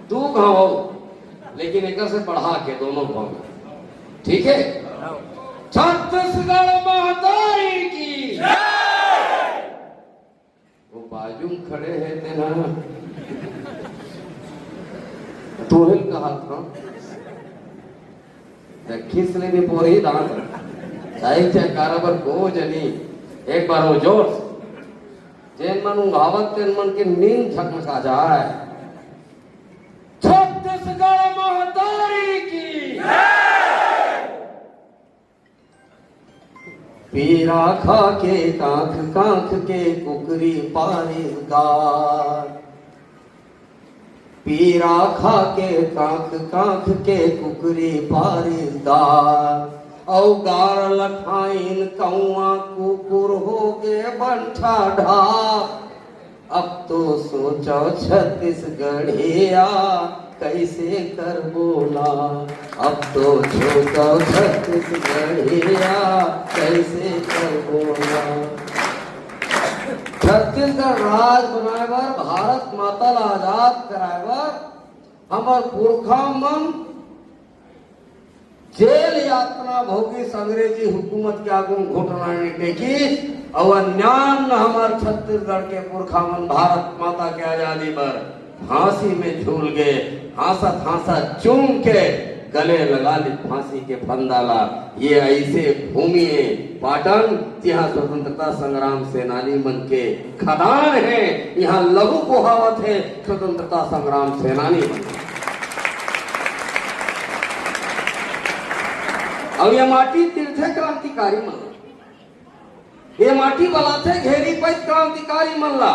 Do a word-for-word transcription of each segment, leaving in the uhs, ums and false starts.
दू घाव, लेकिन एकर से बढ़ा के दोनों घाव में। ठीक है, छत्तीसगढ़ महतारी की। वो बाजू में खड़े हैं तेना, तोहिल कहा था। त खींच ले भी पोरही दांत। सही जयकारा बर को जनी, एक बार वो जोर से। जेन मन उंघावत तेन मन के नींद झकमका जाए। छत्तीसगढ़ महतारी की। पीरा खा के कांख कांख के कुकरी पारिस दार। पीरा खा के कांख कांख के कुकरी पारिस दार। अउ गार लखाइन कौआ कुकुर हो गे बंठा ढार। अब तो सोचो छत्तीसगढ़िया कैसे करबो ना, अब तो सोचो छत्तीसगढ़िया कैसे करबो ना। छत्तीसगढ़ राज बनाए बर, भारत माता ला आजाद कराए बर हमर पुरखा मन जेल यातना भोगिस, अंग्रेजी हुकूमत के आगू म घुटना नइ टेकिस, अउ अन्यान्न हमर छत्तीसगढ़ के पुरखा मन भारत माता के आजादी बर फांसी में झूल गे, हांसत हांसत चूम के गले लगा ली फांसी के फंदा ला। ये ऐसे भूमि है पाटन, जिहां स्वतंत्रता संग्राम सेनानी मन के खदान है, इहां लहू बोहावत है स्वतंत्रता संग्राम सेनानी मन। अउ ये माटी तिरथे क्रांतिकारी मन, ये माटी बलाथे घेरी पइत क्रांतिकारी मन ला।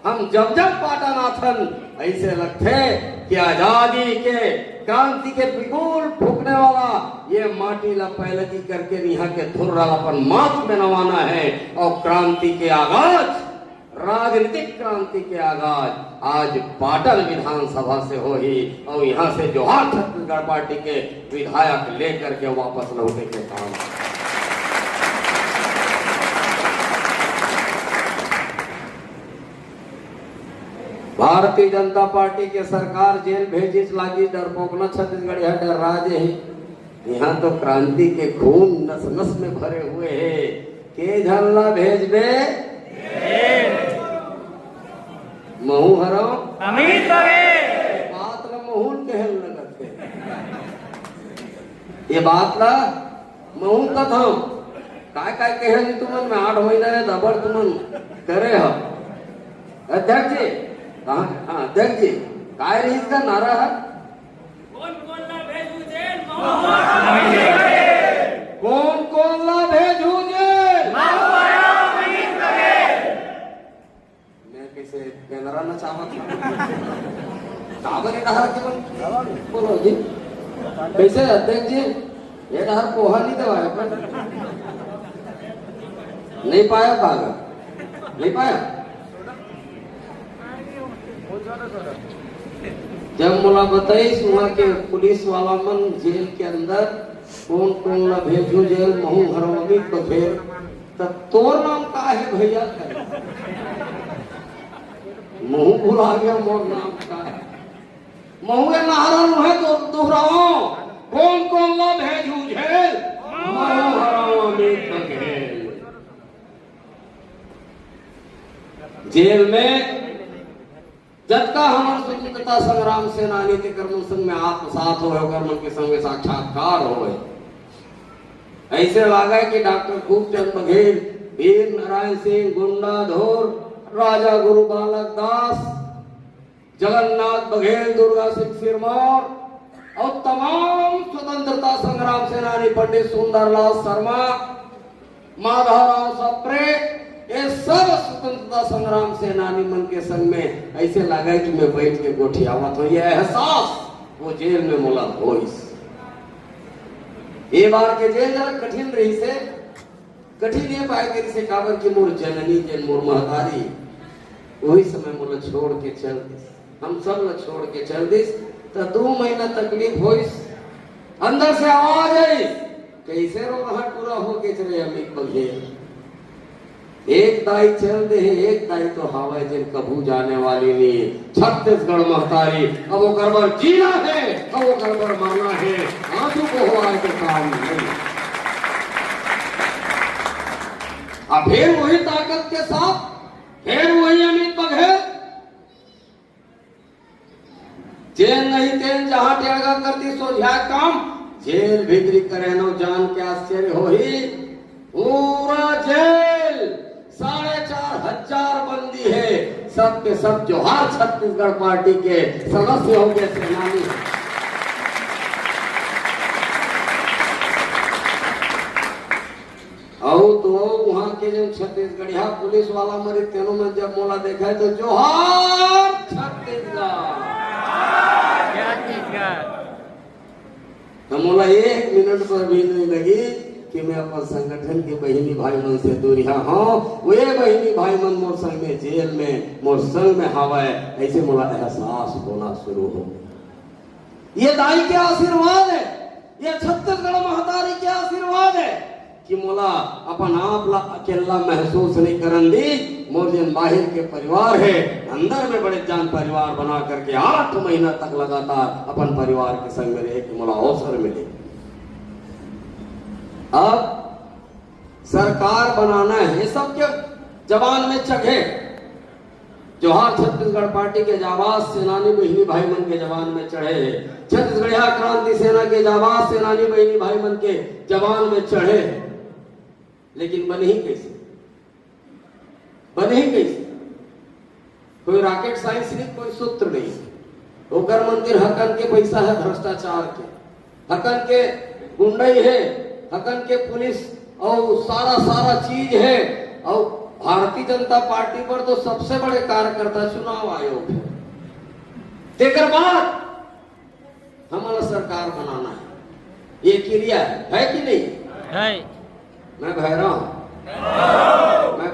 हम जब जब पाटन आथन, ऐसे लगथे कि आजादी के क्रांति के बिगुल फूकने वाला ये माटी ला पैलगी करके इहां के धुर्रा ला अपन माथ में नवाना है। अउ क्रांति के आगाज, राजनीतिक क्रांति के आगाज आज पाटन विधानसभा से होही। अउ इहां से जोहार छत्तीसगढ़ पार्टी के विधायक लेकर के वापस लौटे के काम। भारतीय जनता पार्टी के सरकार जेल भेजिस लागी डरपोकना छत्तीसगढ़िया डर्रा जाही। इहां तो क्रांति के खून नस नस में भरे हुए हे। के झन ला भेजबे? महूं हरंव। अमित बघेल। बात ला महूं ल कहे ल लगत हे। ये बात ला महूं कथंव। काय काय कहे जी तुमन, मैं आठ महीना ले दबड़ तुमन करे हव। अध्यक्ष जी, कहां, हां, अध्यक्ष जी, काय रहिस का नारा हे? कोन कोन ला भेजहू जेल? कोन कोन ला भेजहू जेल? मैं कइसे बेंदरा नचावत हंव? काबर ये डहर के मन? बोलो जी। कइसे अध्यक्ष जी? ये डहर पोहा नइ देवाय अपन? नइ पाया काबर? नइ पाया? जब मोला बताइस उहां के पुलिस वाला मन जेल के अंदर कोन कोन ला भेजहू जेल, महूं हरंव अमित बघेल, त तोर नाम का हे भइया? महूं भुला गेंव मोर नाम का हे। महूं ए नारा ल उहें दो-, दोहरावंव, कोन कोन ला भेजहू जेल, महूं हरंव अमित बघेल। जेल में जतका हमर स्वतंत्रता संग्राम सेनानी तेकर मन संग में आत्मसात होय, ओकर मन के संग में साक्षात्कार होय, अइसे लागय कि डॉक्टर खूबचंद बघेल, वीर नारायण सिंह, गुंडा धुर, राजा गुरु बालक दास, जगन्नाथ बघेल, दुर्गा सिंह सिरमौर अउ तमाम स्वतंत्रता संग्राम सेनानी पंडित सुंदरलाल शर्मा, माधवराव सप्रे, ये सब स्वतंत्रता संग्राम सेनानी मन के संग में अइसे लागय कि मैं बइठ के गोठियावत हंव। ये एहसास वो जेल में मोला होइस। ये बार के जेल जरा कठिन रहिस हे, कठिन ये पाए करिस हे, काबर कि मोर जननी, जेन मोर महतारी, उही समय मोला छोड़ के चल दिस। हम सब ला छोड़ के चल दिस, त दू महीना तकलीफ होइस। अंदर से आवाज आइस, कइसे रोना टूरा हो गे रे अमित बघेल। एक दाई चल दे हे, एक दाई तो हावय, जेन कभू जाने वाली नहीं। छत्तीसगढ़ महतारी, अब ओकर बर जीना हे, अब ओकर बर मरना हे। आंसू बहवाए के काम नहीं। अब फिर वही ताकत के साथ, फिर वही अमित बघेल, जेन नहीं तेन जहां टेड़गा करती सोझा काम, जेल भीतरी करे नो जान के आश्चर्य होही। पूरा जेल साढ़े चार हजार बंदी है, सब के सब जोहार छत्तीसगढ़ पार्टी के सदस्य हो गए, सेनानी हो। अउ तो वहां के जो छत्तीसगढ़िया पुलिस वाला मरी तेनो में जब मोला देखा है तो जोहार छत्तीसगढ़। छत्तीसगढ़। तो मोला एक मिनट पर भी नहीं लगी कि मैं अपन संगठन के बहिनी भाई मन से दूरिहा हूँ। वे बहिनी भाई मन मोर संग में जेल में, मोर संग में हावय, ऐसे मोला एहसास होना शुरू हो गया। ये दाई के आशीर्वाद है, ये छत्तीसगढ़ महतारी के आशीर्वाद है कि मोला अपन आप ला अकेला महसूस नहीं करन दी। मोर जेन बाहिर के परिवार है, अंदर में बड़े जान परिवार बना करके आठ महीना तक लगातार अपन परिवार के संग में रहे के मोला अवसर मिले। अब सरकार बनाना है, ये सबके जबान में चढ़े। जोहार छत्तीसगढ़ पार्टी के जाबाज सेनानी बहिनी भाई मन के जबान में चढ़े हे। छत्तीसगढ़िया क्रांति सेना के जाबाज सेनानी बहिनी भाई मन के जबान में चढ़े हे। लेकिन बनही कैसे? बनही कैसे? कोई rocket science नहीं, कोई सूत्र नहीं। ओकर मन तीर हकन के पैसा है भ्रष्टाचार के, हकन के गुंडई है, हकन के पुलिस और सारा सारा चीज है। और भारतीय जनता पार्टी पर तो सबसे बड़े कार्यकर्ता चुनाव आयोग है। तेकर बाद हमारा सरकार बनाना है, ये क्रिया है, है कि नहीं? है। मैं भैरा हूं, मैं